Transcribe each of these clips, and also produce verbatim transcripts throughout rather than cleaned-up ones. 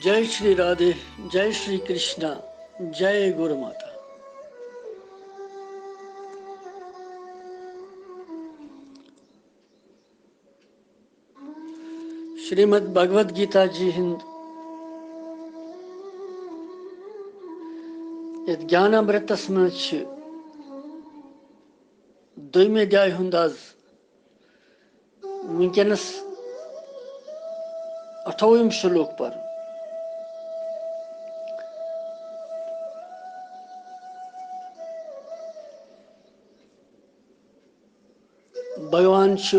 J Shri Radhe, جے شری کرشنا، جے گرو ماتا۔ شریمد بھگوت گیتا جی ہند یتھ گیان امرتس منٛز چھِ دوٚیمہِ اَدھیایہِ ہُنٛد آز وٕنکیٚنَس اَٹھووُہِم شلوک پَرُن۔ بھگوان چھُ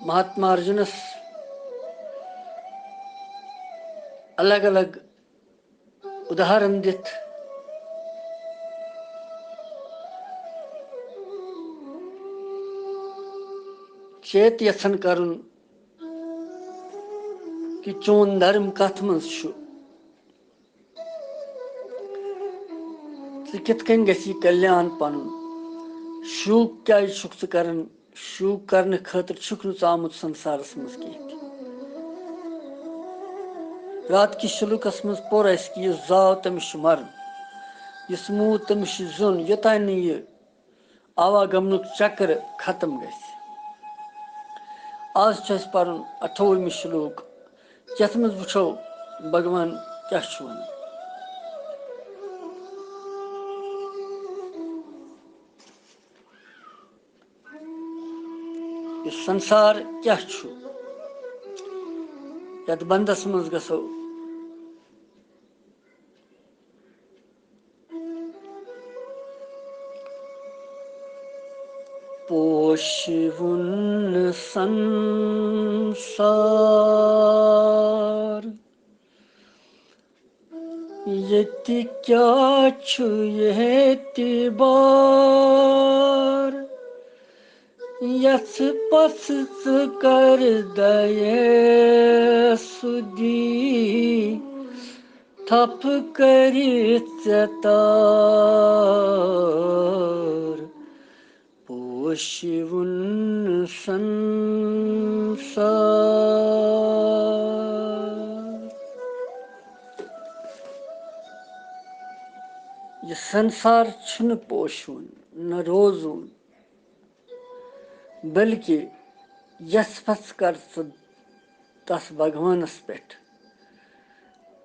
مہاتما ارجُنَس الگ الگ اداہرن دِتھ چیت یژھان کرُن کہِ چون دھرم کتھ منٛز چھُ، ژٕ کِتھ کٔنۍ گژھِ یہِ کلیان پنُن، شوق کیازِ چھُکھ ژٕ کران؟ شوق کرنہٕ خٲطرٕ چھُکھ نہٕ ژٕ آمُت سنسارس منٛز کینٛہہ تہِ۔ راتھ کِس شلوکس منٛز پوٚر اَسہِ کہِ یُس زاو تٔمِس چھُ مرُن، یُس موٗد تٔمِس چھُ زیُن، یوٚتانۍ نہٕ یہِ آواگمنُک چکر ختم گژھِ۔ آز چھُ اَسہِ پرُن اَٹھووُہمہِ شلوک، یَتھ منٛز وٕچھو بھگوان کیٛاہ چھُ وَنان۔ یہِ سنسار کیٛاہ چھُ؟ یَتھ بندس منٛز گژھو۔ پوشوُن سنسار، ییٚتہِ کیٛاہ چھُ ییٚتہِ بار؟ یَژھ پَژھ ژٕ کر دَیے سُدی، تھپھ کٔرِتھ ژےٚ تار۔ پوشوُن سنسار۔ یہِ سنسار چھُنہٕ پوشوُن، نہ روزوُن، بلکہِ یَژھ پَژھ کر ژٕ تَس بھگوانَس پٮ۪ٹھ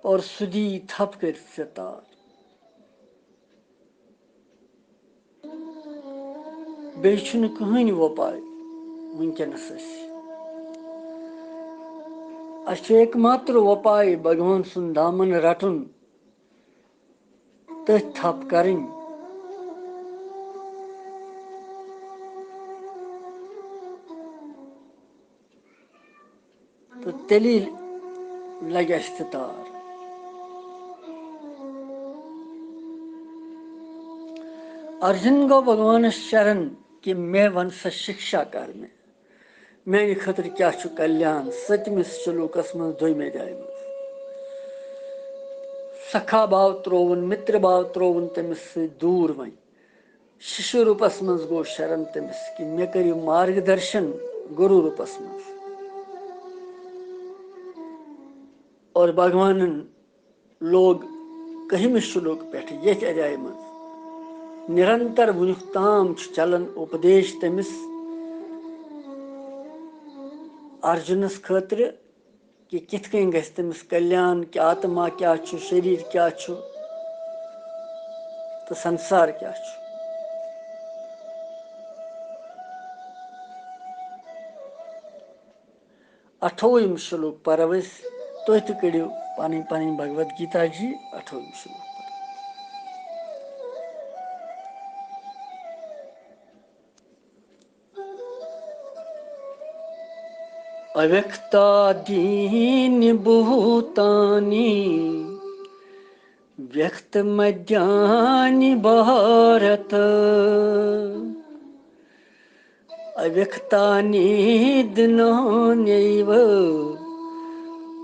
اور سُہ دی تھپھ کٔرِتھ ژےٚ تار۔ بیٚیہِ چھُنہٕ کٕہٕنۍ وۄپاے وٕنکیٚنَس اَسہِ۔ اَسہِ چھُ ایک ماتر وۄپاے بھگوان سُنٛد دامن رَٹُن، تٔتھۍ تھپھ کَرٕنۍ۔ تہٕ تیٚلی لگہِ اَسہِ تہِ تار۔ ارجُن گوٚو بھگوانس شرن کہِ مےٚ وَن سا شِکشا کر مےٚ، میانہِ خٲطرٕ کیٛاہ چھُ کلیان؟ سٔتمِس شلوکس منٛز، دوٚیمہِ اَدھیایہِ منٛز۔ سکھا بھاو ترٛووُن، مِتر بھاو ترٛووُن تٔمِس سۭتۍ دوٗر وۄنۍ۔ شِشیہ روٗپس منٛز گوٚو شرن تٔمِس کہِ مےٚ کٔرِو مارگ درشن گُروٗ روٗپس منٛز۔ اور بھگوانن لوگ کٔہمہِ شلوک پٮ۪ٹھ ییٚتھۍ اَدھیایہِ منٛز نِرنتر وُنیُک تام چھُ چلان اُپدیش تٔمِس ارجُنس خٲطرٕ کہِ کِتھ کٔنۍ گژھِ تٔمِس کلیان، کہِ آتما کیٛاہ چھُ، شریٖر کیٛاہ چھُ تہٕ سنسار کیٛاہ چھُ۔ اَٹھووُہِم شلوک پرو أسۍ، تُہۍ تہِ کٔڑِو پنٕنۍ پنٕنۍ بھگوت گیتا جی، اَٹھووُہِم شلوک۔ اویکتادینی بھوتانی ویکتمدیانی بھارت، اویکتانی دینانیو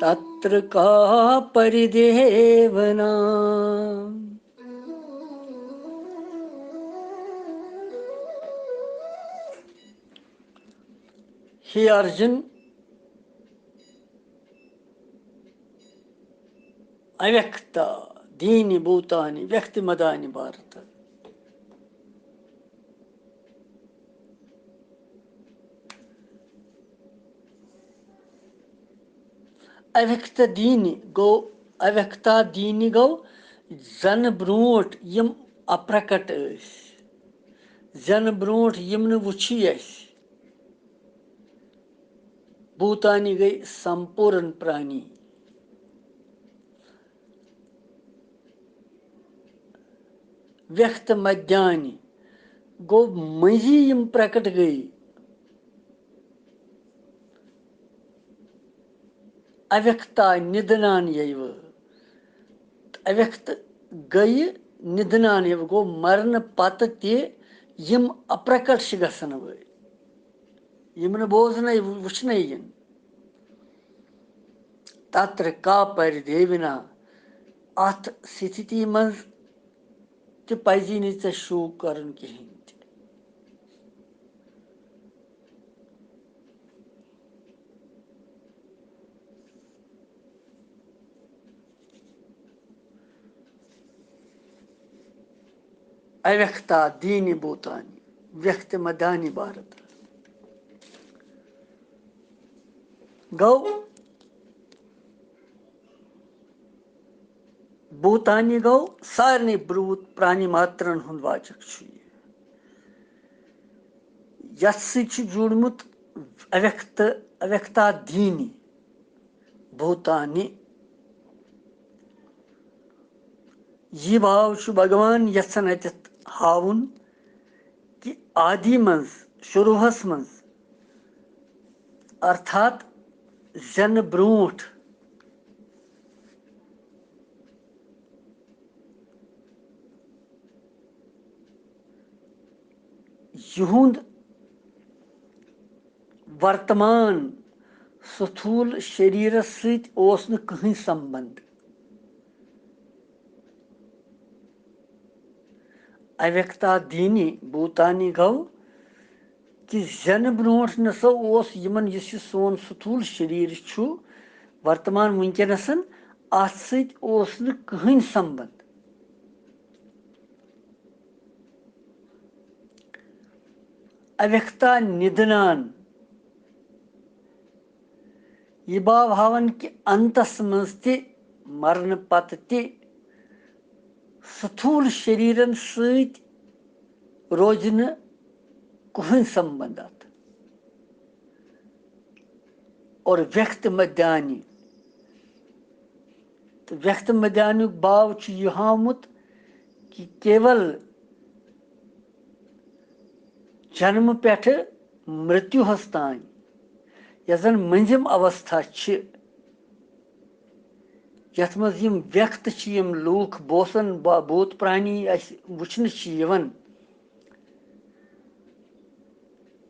تتر کا پریدیونا۔ ہے ارجُن، اویکتا دینی بھوتانی ویکتی مدانی بھارت۔ اویکتا دینی گوٚو، اویکتا دینی گوٚو زنہٕ برونٛٹھ یِم اپرکٹ ٲسۍ، زنہٕ برونٛٹھ یِم نہٕ وٕچھی اَسہِ۔ بھوتانی گٔے سمپورن پرانی۔ ویکت مدیانی گوٚو مٔنٛزی یِم پرکٹ گٔے۔ اویکتا ندنان ییوٕ۔ اویکت گٔیہِ ندنان ییوٕ، گوٚو مرنہٕ پتہٕ تہِ یِم اپرکٹ چھِ گژھن وٲلۍ، یِم نہٕ بوزنَے وٕچھنَے یِن۔ تتر کا پر دیوِنا، اتھ ستھتی منٛز تہِ پزی نہٕ ژےٚ شوک کرُن کِہینۍ تہِ۔ اویکتا دینی بھوتانی ویکتی مدانی بھارت۔ گوٚو بھوتانی گوٚو سارنٕے بروٗت پرانی ماترن ہُنٛد واچک چھُ یہِ، یتھ سۭتۍ چھُ جوڑمُت اویکت، اویکتا دینی بھوتانی۔ یہِ بھاو چھُ بھگوان یژھان اتٮ۪تھ ہاوُن کہِ آدی منٛز، شروٗعس منٛز، ارتھات زینہٕ برونٛٹھ، یِہُنٛد ورتمان ستھول شریرس سۭتۍ اوس نہٕ کٕہٕنۍ سمبند۔ اویکتا دینی بھوتانی گوٚو کہِ زینہٕ برونٛٹھ نسا اوس یِمن، یُس یہِ سون ستھول شریر چھُ ورتمان وٕنکیٚنس، اتھ سۭتۍ اوس نہٕ کٕہٕنۍ سمبند۔ اویکتا ندنان، یہِ بھاو ہاوان کہِ انتس منٛز تہِ، مرنہٕ پتہٕ تہِ، ستھول شریرن سۭتۍ روزِ نہٕ کٕہٕنۍ سمبند اتھ۔ اور ویکت مدیانی، تہٕ ویکت مدیانیُک بھاو چھُ یہِ ہاومُت کہِ کیول جنمہٕ پٮ۪ٹھٕ مرتیوہس تام، یۄس زن مٔنٛزِم اوستھا چھِ، یتھ منٛز یِم ویکت چھِ، یِم لوٗکھ بوسن با-، بھوت پرانی اسہِ وٕچھنہٕ چھِ یِوان،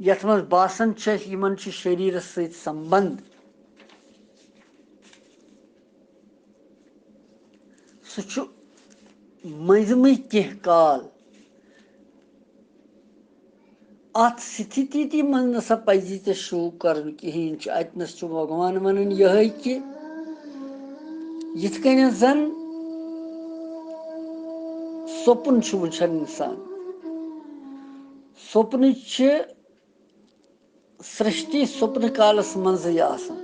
یتھ منٛز باسان چھِ اسہِ یِمن چھُ شریرس سۭتۍ سمبند، سُہ چھُ مٔنٛزمٕے کینٛہہ کال۔ اتھ ستھتی تہِ منٛز نسا پزی ژےٚ شوق کرُن کِہینۍ چھُ۔ اتہِ نس چھُ بھگوان ونان یِہوٚے کہِ یِتھ کٔنۍ زن سۄپُن چھُ وٕچھان انسان، سۄپنہٕ چھِ سرشٹی سۄپنہٕ کالس منٛزٕے آسان۔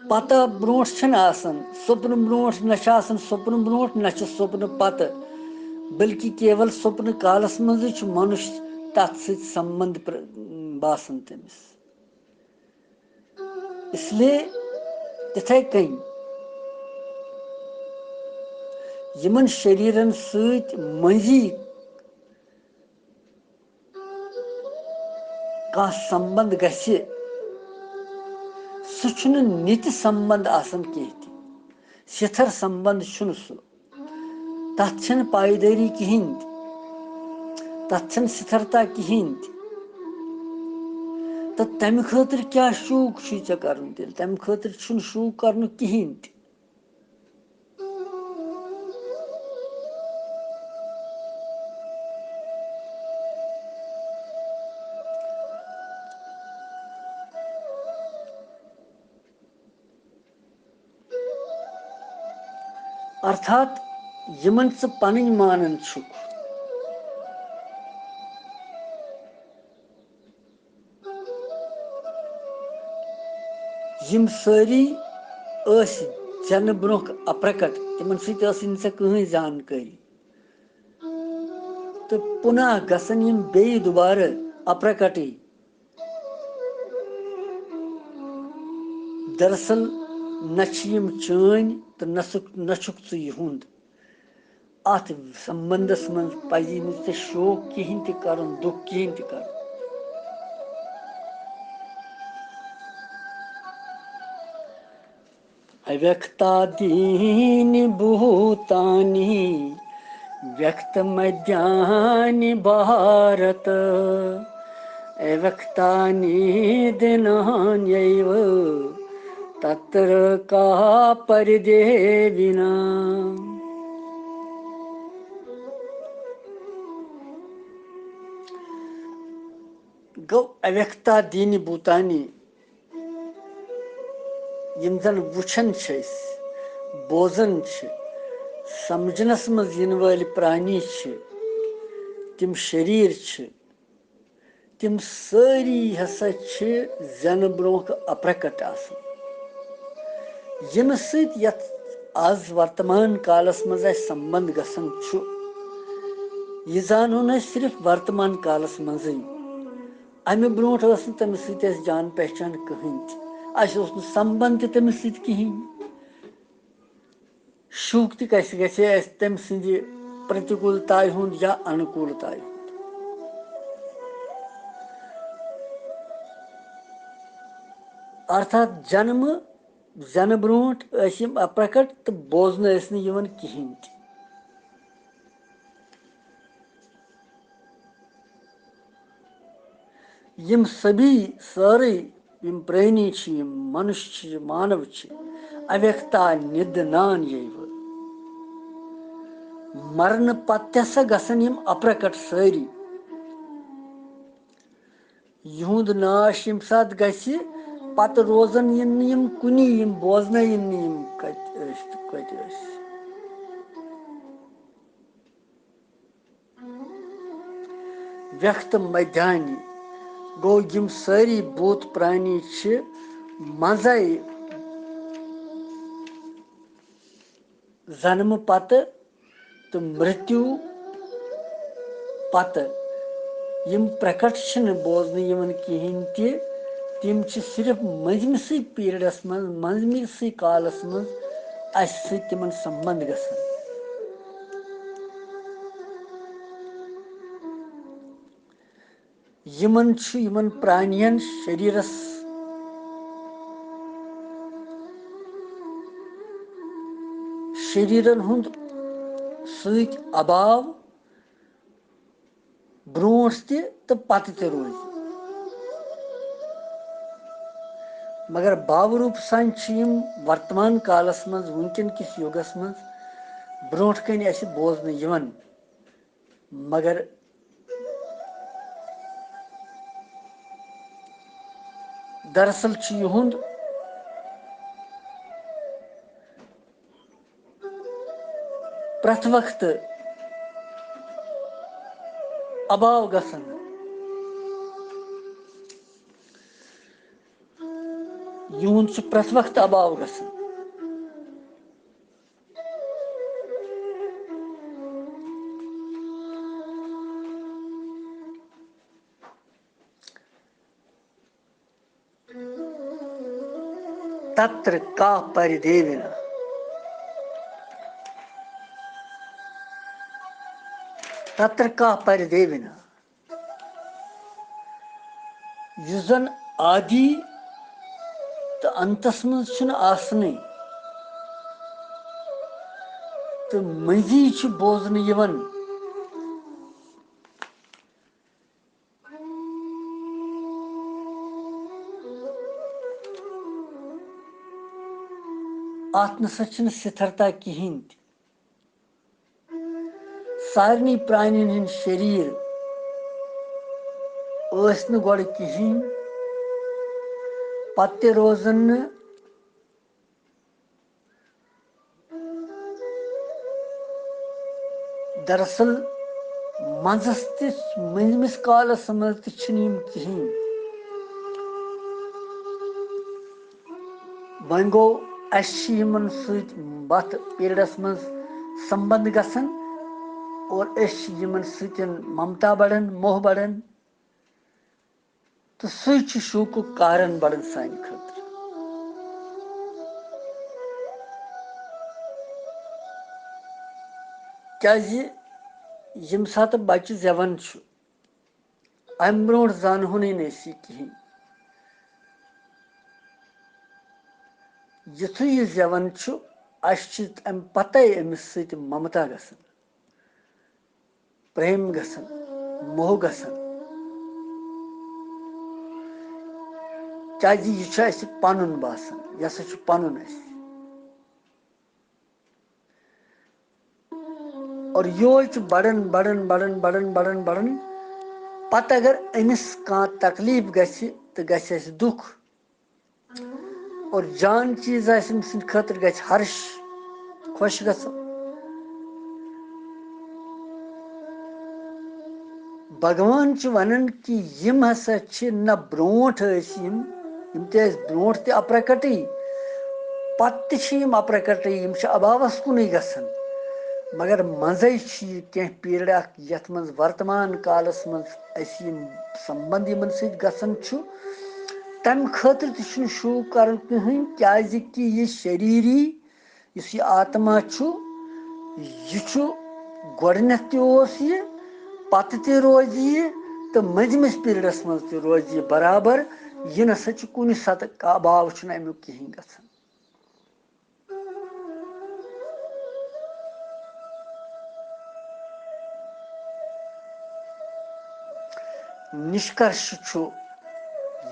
پتہ برونٛٹھ چھنہٕ آسان، سۄپنہٕ برونٛٹھ نہ چھِ آسان سۄپنہٕ برونٛٹھ، نہ چھِ سۄپنہٕ پتہٕ، بلکہِ کیول سۄپنہٕ کالس منٛزٕے چھُ منُش تتھ سۭتۍ سمبند پرٛ-، باسان تٔمِس۔ اس لیے تِتھے کٔنۍ یِمن شریرن سۭتۍ مٔنٛزی کانٛہہ سمبند گژھِ، سُہ چھُنہٕ نِتہِ سمبند آسان کینٛہہ تہِ۔ سِتھر سمبند چھُنہٕ سُہ۔ تَتھ چھَنہٕ پایدٲری کِہیٖنۍ تہِ۔ تَتھ چھَنہٕ سِتھرتا کِہیٖنۍ تہِ۔ تہٕ تَمہِ خٲطرٕ کیٛاہ شوق چھُے ژےٚ کَرُن تیٚلہِ؟ تَمہِ خٲطرٕ چھُنہٕ شوق کَرنُک کِہیٖنۍ تہِ۔ ارتھات یِمن ژٕ پنٕنۍ مانان چھُکھ، یِم سٲری ٲسۍ زٮ۪نہٕ برونٛہہ اپرکٹ، تِمن سۭتۍ ٲسٕے نہٕ ژےٚ کٕہٕنۍ زانکٲری۔ تہٕ پُناہ گژھن یِم بیٚیہِ دُبارٕ اپرکٹٕے۔ دراصل نہ چھِ یِم چٲنۍ تہٕ نہ سُہ، نہ چھُکھ ژٕ یِہُنٛد۔ اتھ سمبندس منٛز پزی نہٕ ژےٚ شوق کِہیٖنۍ تہِ کرُن، دُکھ کِہیٖنۍ تہِ کرُن۔ اویکتا دینی بھوتانی ویکت مدیانی بھارت، اویکتانی دینانیو تتر کا پردیوینا۔ گوٚو اویکتا دینی بھوتانی، یِم زن وٕچھان چھِ أسۍ، بوزان چھِ، سمجھنس منٛز یِنہٕ وٲلۍ پرانی چھِ، تِم شریٖر چھِ، تِم سٲری ہسا چھِ زٮ۪نہٕ برونٛہہ اپرکٹ آسان، ییٚمہِ سۭتۍ یتھ آز ورتمان کالس منٛز اسہِ سمبند گژھان چھُ۔ یہِ زانہون أسۍ صرف ورتمان کالس منٛزٕے۔ امہِ برونٛٹھ ٲس نہٕ تٔمِس سۭتۍ اَسہِ جان پہچان کٕہٕنۍ تہِ۔ اَسہِ اوس نہٕ سمبند تہِ تٔمِس سۭتۍ کِہیٖنۍ۔ شوق تہِ کَسہِ گژھِ ہے اَسہِ تٔمۍ سٕنٛدِ پرتیکولتایہِ ہُنٛد یا انوکولتایہِ ہُنٛد۔ ارتھات جنمہٕ زٮ۪نہٕ برونٛٹھ ٲسۍ یِم اپرکٹ تہٕ بوزنہٕ ٲسۍ نہٕ یِوان کِہیٖنۍ تہِ۔ یِم سبھی سٲرٕے یِم پرٛٲنی چھِ، یِم منُش چھِ، یِم مانو چھِ، اویکتا ندنان ییوٕ۔ مرنہٕ پتہٕ تہِ ہسا گژھن یِم اپرکٹ سٲری۔ یِہُنٛد ناش ییٚمہِ ساتہٕ گژھِ، پتہٕ روزن یِن نہٕ یِم کُنی، یِم بوزنہٕ یِن نہٕ یِم کتہِ ٲسۍ تہٕ کتہِ ٲسۍ۔ ویکت مدھیانی گوٚو، یِم سٲری بھوٗت پرٛانی چھِ منٛزَے زنمہٕ پتہٕ تہٕ مرتیو پتہٕ یِم پرٛکٹ چھِنہٕ بوزنہٕ یِوان کِہیٖنۍ تہِ، تِم چھِ صرف مٔنٛزمِسٕے پیٖریڈس منٛز، مٔنٛزمِسٕے کالس منٛز اَسہِ سۭتۍ تِمن سمبنٛد گژھان۔ یِمن چھُ، یِمن پرٛانٮ۪ن شریٖرس، شریٖرن ہُنٛد سۭتۍ اباو برونٛٹھ تہِ تہٕ پتہٕ تہِ روزِ۔ مگر باوروٗپ سان چھِ یِم ورتمان کالس منٛز، وٕنکیٚن کِس یُگس منٛز برونٛٹھ کنہِ اَسہِ بوزنہٕ یِوان۔ مگر دراصل چھُ یِہُنٛد پرٛٮ۪تھ وقتہٕ اباو گژھان۔ یِہُنٛد چھُ پرٛٮ۪تھ وقتہٕ اباو گژھان۔ تتر کا پردیوینا۔ تتر کا پردیوینا۔ یُس زن آدی تہٕ انتس منٛز چھُنہٕ آسنٕے تہٕ مٔنٛزی چھُ بوزنہٕ یِوان۔ اتھ نسا چھِنہٕ ستھرتا کِہیٖنۍ تہِ۔ سارنٕے پرٛانٮ۪ن ہٕنٛدۍ شریٖر ٲسۍ نہٕ گۄڈٕ کِہیٖنۍ، پتہٕ تہِ روزن نہٕ۔ دراصل منٛزس تہِ، مٔنٛزمِس کالس منٛز تہِ چھِنہٕ یِم کِہیٖنۍ۔ وۄنۍ گوٚو، اَسہِ چھِ یِمن سۭتۍ بتھ پیریڈس منٛز سمبند گژھان اور أسۍ چھِ یِمن سۭتۍ ممتا بڑان، موہ بڑان۔ تہٕ سُے چھُ شوقُک کارن بڑان سانہِ خٲطرٕ۔ کیازِ ییٚمہِ ساتہٕ بچہِ زٮ۪وان چھُ، امہِ برونٛٹھ زانہون نہٕ أسۍ یہِ کِہیٖنۍ۔ یُتھُے یہِ زٮ۪وان چھُ، اَسہِ چھِ امہِ پتے أمِس سۭتۍ ممتا گژھان، پریم گژھان، موہ گژھان۔ کیازِ یہِ چھُ اَسہِ پنُن باسان، یہِ ہسا چھُ پنُن اَسہِ۔ اور یِہوے چھُ بڑان، بڑان، بڑان، بڑان، بڑان، بڑان۔ پتہٕ اگر أمِس کانٛہہ تکلیف گژھِ تہٕ گژھِ اَسہِ دُکھ، اور جان چیٖز آسہِ أمۍ سٕنٛدِ خٲطرٕ، گژھِ ہرش، خۄش گژھو۔ بھگوان چھُ ونان کہِ یِم ہسا چھِ نہ برونٛٹھ ٲسۍ یِم، یِم تہِ ٲسۍ برونٛٹھ تہِ اپرکٹٕے، پتہٕ تہِ چھِ یِم اپرکٹٕے، یِم چھِ اباوس کُنُے گژھان۔ مگر منٛزے چھِ یہِ کینٛہہ پیریڈ اکھ، یتھ منٛز ورتمان کالس منٛز اسہِ یِم سمبند یِمن سۭتۍ گژھان چھُ، تمہِ خٲطرٕ تہِ چھُنہٕ شوق کرُن کٕہٕنۍ، کیازِ کہِ یہِ شریٖری، یُس یہِ آتما چھُ، یہِ چھُ، گۄڈٕنیتھ تہِ اوس یہِ، پتہٕ تہِ روزِ یہِ، تہٕ مٔنٛزمِس پیریڈس منٛز تہِ روزِ یہِ برابر۔ یہِ نسا چھُ کُنہِ ساتہٕ کا-، اباو چھُنہٕ امیُک کِہیٖنۍ گژھان۔ نشکرش چھُ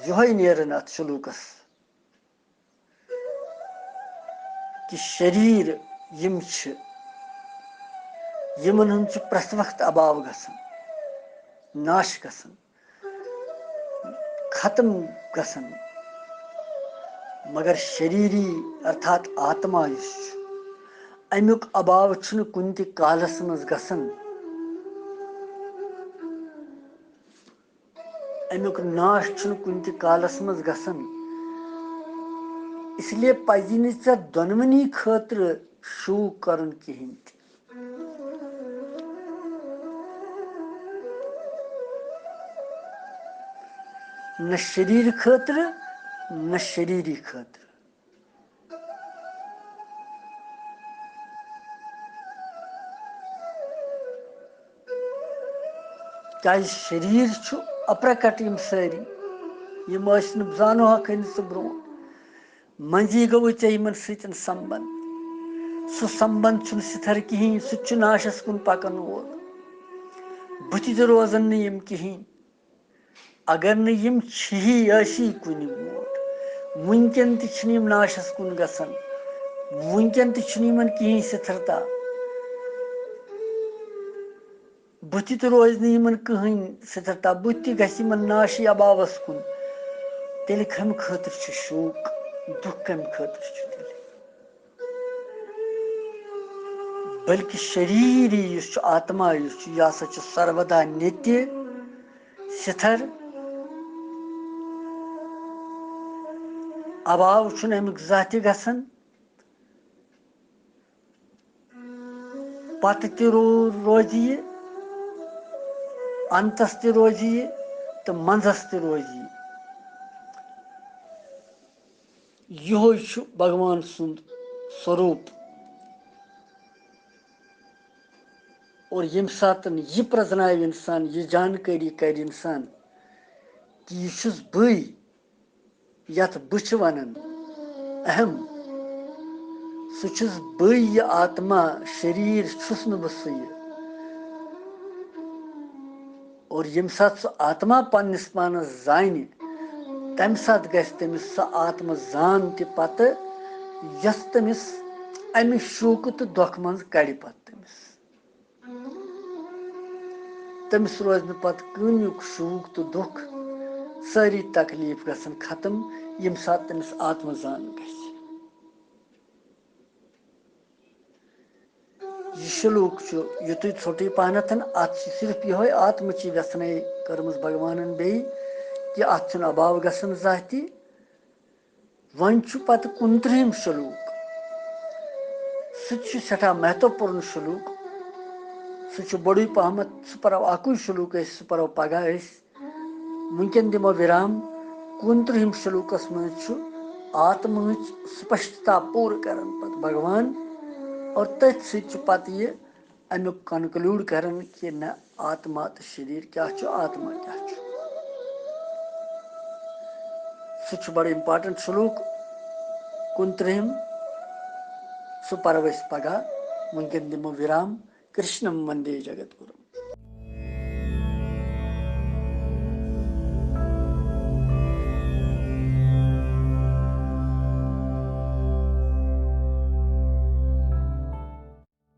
یِہوٚے نیران اتھ شلوکس، کہِ شریٖر یِم چھِ، یِمن ہُنٛد چھُ پرٛٮ۪تھ وقتہٕ اباو گژھان، ناش گژھان، ختم گژھان۔ مگر شریٖری ارتھات آتما یُس چھُ، امیُک اباو چھُنہٕ کُنہِ تہِ کالس منٛز گژھان۔ امیُک ناش چھُنہٕ کُنہِ تہِ کالس منٛز گژھان۔ اس لیے پزی نہٕ ژےٚ دۄنوٕنی خٲطرٕ شوق کرُن کِہینۍ تہِ۔ نہ شریٖر خٲطرٕ، نہ شریٖری خٲطرٕ۔ کیازِ شریٖر چھُ اپرکٹ، یِم سٲری، یِم ٲسۍ نہٕ زانو ہا کھٔنِتھ ژٕ برونٛٹھ۔ منٛزی گوٚوُے ژےٚ یِمن سۭتۍ سمبند۔ سُہ سمبند چھُنہٕ سِتھر کِہیٖنۍ، سُہ تہِ چھُ ناشس کُن پکان وول۔ بٕتھِ تہِ روزن نہٕ یِم کِہیٖنۍ۔ اگر نہٕ یِم چھِہی ٲسی کُنہِ برونٛٹھ، وٕنکٮ۪ن تہِ چھِنہٕ یِم ناشس کُن گژھان، وٕنکٮ۪ن تہِ چھُنہٕ یِمن کِہیٖنۍ سِتھرتا۔ بٕتھِ تہِ روزِ نہٕ یِمن کٕہٕنۍ سِتھرتا، بٕتھِ تہِ گژھِ یِمن ناشی اباوس کُن۔ تیٚلہِ کمہِ خٲطرٕ چھُ شوق؟ دُکھ کمہِ خٲطرٕ چھُ تیٚلہِ؟ بلکہِ شریٖری یُس چھُ، آتما یُس چھُ، یہِ ہسا چھُ سرودا نِتہِ سِتھر۔ اباو چھُنہٕ امیُک زانٛہہ تہِ گژھان۔ پتہٕ تہِ رو-، روزِ یہِ، انتس تہِ روزِ یہِ تہٕ منٛزس تہِ روزِ یہِ۔ یِہوٚے چھُ بھگوان سُنٛد سوروٗپ۔ اور ییٚمہِ ساتہٕ یہِ پرٛزناوِ اِنسان، یہِ جانکٲری کرِ اِنسان کہِ یہِ چھُس بٕے، یَتھ بہٕ چھِ وَنان اہم، سُہ چھُس بٕے، یہِ آتما، شریٖر چھُس نہٕ بہٕ سُہ یہِ۔ اور ییٚمہِ ساتہٕ سُہ آتما پننِس پانس زانہِ، تمہِ ساتہٕ گژھِ تٔمِس سۄ آتما زان تہِ پتہٕ، یۄس تٔمِس امہِ شوقہٕ تہٕ دۄکھٕ منٛز کڑِ پتہٕ تٔمِس۔ تٔمِس روزِ نہٕ پتہٕ کٕہٕنیُک شوق تہٕ دُکھ، سٲری تکلیف گژھن ختم، ییٚمہِ ساتہٕ تٔمِس آتما زان گژھِ۔ یہِ شلوک چھُ یُتُے ژھوٚٹُے پہنتھ، اتھ چھِ صرف یِہوٚے آتمٕچی وٮ۪ژھنے کٔرمٕژ بھگوانن بیٚیہِ، کہِ اتھ چھُنہٕ اباو گژھان زانٛہہ تہِ۔ وۄنۍ چھُ پتہٕ کُنترٕہِم شلوک، سُہ تہِ چھُ سٮ۪ٹھاہ مہتوپورن شلوک، سُہ چھُ بوٚڑُے پہمتھ، سُہ پرو اکُے شلوک أسۍ، سُہ پرو پگاہ أسۍ۔ وٕنکٮ۪ن دِمو وِرام۔ کُنترٕہِم شلوکس منٛز چھُ آتمہٕچ سپشٹتا پوٗرٕ کران پتہٕ بھگوان، اور تٔتھۍ سۭتۍ چھُ پتہٕ یہِ امیُک conclude کران کہِ نہ، آتما تہٕ شریر کیٛاہ چھُ، آتما کیٛاہ چھُ۔ سُہ چھُ بڑٕ important شلوک، کُنترٕہِم۔ سُہ پرو أسۍ پگاہ۔ وٕنکٮ۪ن دِمو وِرام۔ کرشنم وندے جگت گُروم۔